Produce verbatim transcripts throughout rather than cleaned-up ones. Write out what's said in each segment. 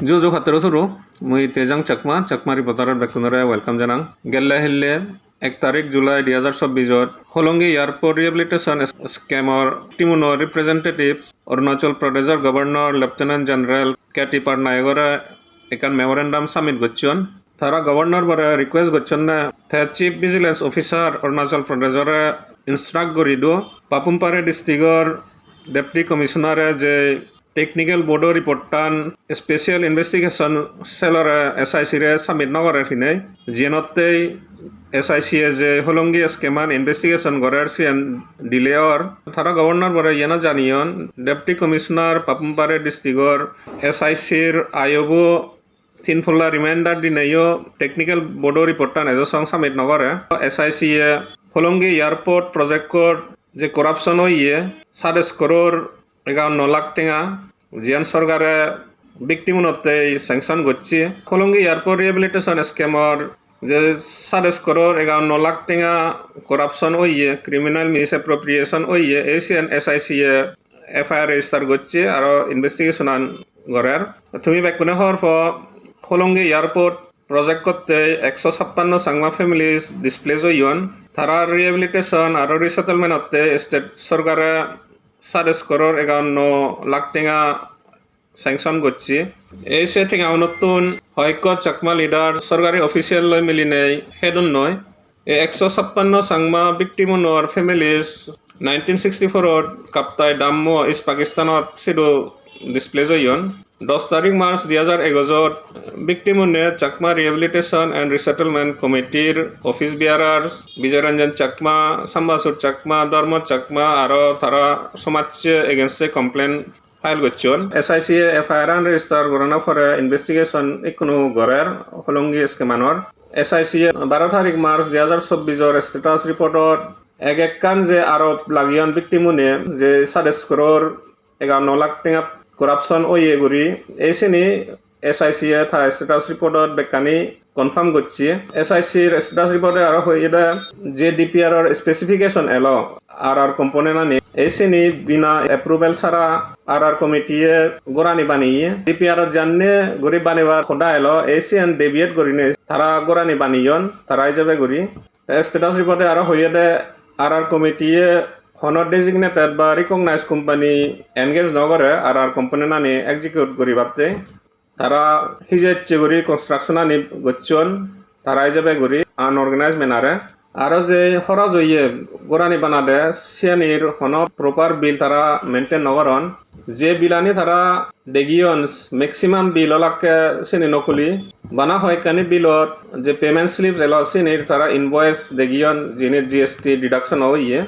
Ju ju pattoro suru, mui Tejang Chakma, Chakma Reporter-ot bekkunore welcome janang. Gelle hille ek tarik July dui hajar chobbis-ot Hollongi Airport Rehabilitation Scheme-or team-uno representative Arunachal Pradesh-or Governor Lieutenant General K T Patnaik-ore ekkan memorandum submit gocchon. Tara Governor-bore request gocchonde te Chief Vigilance Officer Arunachal Pradesh-ore instruct guri do, Papum Pare district-or Deputy Commissioner-e je Technical Board-o report-tan Special Investigation Cell-ore, S I C-re submit no gorer hinei, jiyenottei S I C-e je Hollongi scheme-an investigation gorer siyen delay or. Tara Governor-bore iyeno janiyon, Deputy Commissioner Papum Pare district-or S I C-r I O-bo tin polla reminder dineyo Technical Board-o report-tan ejo song submit no gore. S I C-e Hollongi Airport project-or je corruption oye, sadej crore egaunno lakh tenga, jiyan sorkare victim-unottei sanction gocche. Hollongi Airport Rehabilitation Scheme-or je sadej crore egaunno lakh tenga corruption oye, criminal misappropriation oye, ei siyan S I C-e F I R register gocche aro investigation-an gorer. Tumi bekkune hobor po, Hollongi Airport project-ottei ekso sappanno Changma families displace oyon. Tara rehabilitation aro resettlement-ottei state sorkare sadej crore egaunno lakh tenga sanction gocche. Ei se tengagunottun hoyekko Chakma leader sorkari official loi milinei hedonnoi. Ei ekso sappanno Changma victim-unor families nineteen sixty-four-ot Kaptai Dam-o East Pakistan-ot sidu displace oyon. Dos tarik March dui hajar egojot victim-une Chakma Rehabilitation and Resettlement Committee-r office bearers Bijoy Ranjan Chakma, Sambasur Chakma, Dharma Chakma aro tara somajje against-e complaint file gocchon. S I C-e F I R-an register gorana pore investigation ikkunu gorer Hollongi scheme-anor. S I C-e baro tarik March dui hajar chobbis-or status report-ot ek ekkan je arop lagiyon victim-une je sadej crore egaunno lakh tenga corruption oye guri, ei sini S I C-e ta status report-ot bekkani confirm gocche. S I C-r status report-e aro hoyede je D P R-or specification elo R R component-ani, ei sini bina approval sara R R committee-e gorani baneye. D P R-ot janne guri banebar hoda elo, ei siyan deviate gurinei tara gorani baneyon, tara ijebe guri. Te status report-e aro hoyede R R committee-e hono designated ba recognized company engage no gore R R component-ani execute guribatte. Tara hijecche guri construction-ani gocchon, tara ijebe guri unorganized manner-e. Aro je horoj oye gorani banade, siyanir hono proper bill tara maintain no goron. Je bill-ani tara degiyon, maximum bill olakke sini no khuli. Bana hoyekkani bill-ot je payment slip elo, sinir tara invoice degiyon, jinir G S T deduction oye.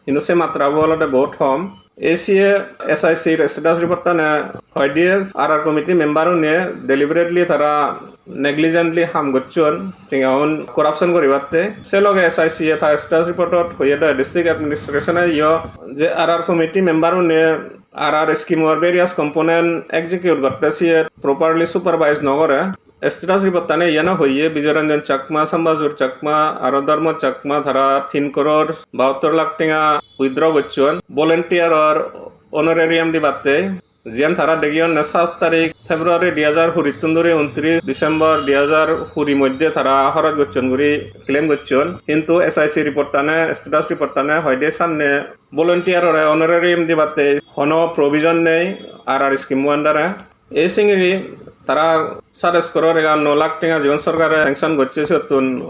Hintu se matrabo olode bahut hom. Ei siye S I C-r status report-tane hoide R R committee member-une deliberately tara negligently ham gocchon, tengaun corruption guribatte. Se loge S I C-e ta status report-ot hoyede district administration-e yo je R R committee member-une R R scheme-or various component execute gotte siye properly supervise no gore. Status report-tane iyano hoye Bijoy Ranjan Chakma, Sambajur Chakma, aro Dharma Chakma tara tin crore bahuttor lakh tenga withdraw gocchon volunteer-or honorarium dibatte. Jiyan tara degiyonne saat tarik February dui hajar kuri-ttun duri untris December dui hajar kuri moddhe tara horoj gocchon guri claim gocchon. Hintu S I C report-tane, status report-tane hoide sanne volunteer-ore honorarium dibatte hono provision nei R R scheme-o under-e. Ei singiri tara sare crore egaunno lakh tenga jigun sorkare sanction gocche, siyottun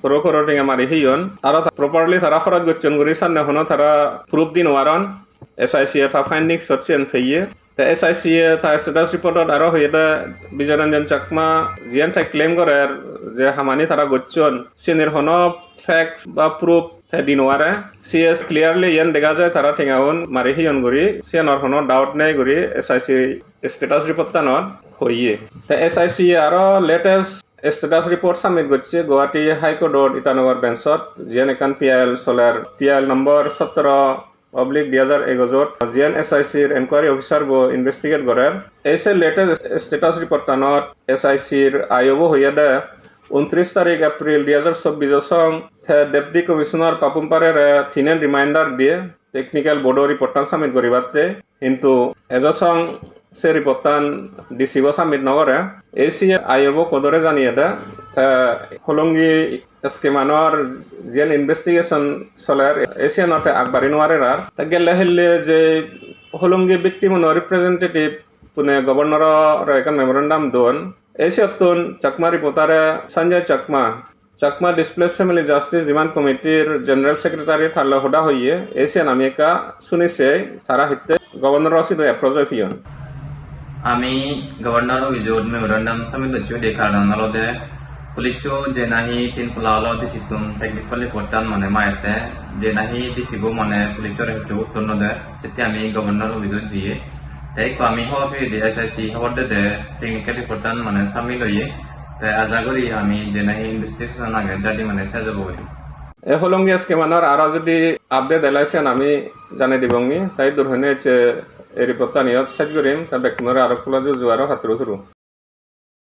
crore crore tenga mari heyon. Aro ta-, properly tara horoj gocchon guri sanne hono tara proof di nw paron. S I C-e ta findings-ot siyen peye. Te S I C-e ta status report-ot aro hoyede Bijoy Ranjan Chakma jiyen te claim gorer je hamani tara gocchon, siyenir hono facts ba proof te di nw pare. Siye clearly iyen dega jai tara tengaun mari heyon guri, siyenor hono doubt nei guri S I C status report-tanot hoye. Te S I C aro latest status report submit gocche Guwahati High Court-ot Itanagar bench-ot, jiyen ekkan P I L soler, P I L number sottoro oblique dui hajar egojot, jiyen S I C-r inquiry officer-bo investigate gorer. Ei se latest status report-tanot S I C-r I O-bo hoyede, untris tarik April dui hajar chobbish-o song te Deputy Commissioner Papum Pare-re tinen reminder diye, technical board-o report-tan submit guribatte. Hintu ejo song se report-tan D C bo submit no gore. A C I O bo kodore janiyede, te Hollongi scheme-anor jiyen investigation soler, A C I-anotte agbari no parer ar. Te gelle helle je Hollongi victim-uno representative-une governor-ore ekkan memorandum don. A C I-ottun Chakma report-are Sanjay Chakma, Chakma Displaced Family Justice Demand Committee-r General Secretary, tar loi hoda hoye, A C I-an ami ekka suni sei, tara hitte governor-o sidu approach oi peyon. Ami governor office-ot memorandum submit gocchi de karon olode police-o je nahi tin pola olo D C-ttun technical report-tan mane maette, je nahi D C bo mane police-ore hissu uttor no de, sette ami governor office-ot jiye. Te ekko ami hobor peye de S I C hobor dede technical report-tan mane submit oye. Te aja guri ami je nahi investigation age jadi mane sej obo guri. E Hollongi scheme-anor aro judi update ele siyan ami janei dibongi. Te iddur hoinei ecche ei report-tan iyot sej gurim. Te bekkunore aro ekkola juju aro patturu turu.